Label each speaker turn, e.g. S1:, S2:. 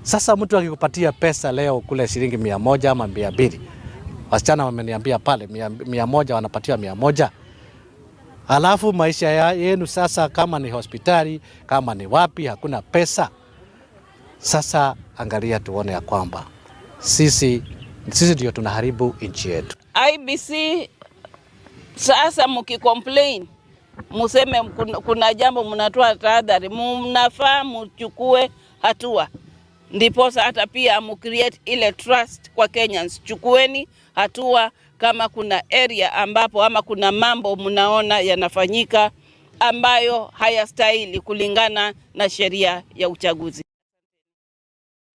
S1: Sasa mtu akikupatia pesa leo kule shilingi 100 ama 200, wasichana wameniambia pale 100 wanapatiwa 100, alafu maisha ya yenu sasa, kama ni hospitali, kama ni wapi, hakuna pesa. Sasa angalia tuone ya kwamba sisi ndio tunaharibu nchi yetu.
S2: IEBC sasa mkicomplain museme kuna jambo mnatoa tahadhari, mnafaa muchukue hatua, ndiposa hata pia mucreate ile trust kwa Kenyans. Chukueni hatua kama kuna area ambapo ama kuna mambo mnaona yanafanyika ambayo hayastahili kulingana na sheria ya uchaguzi.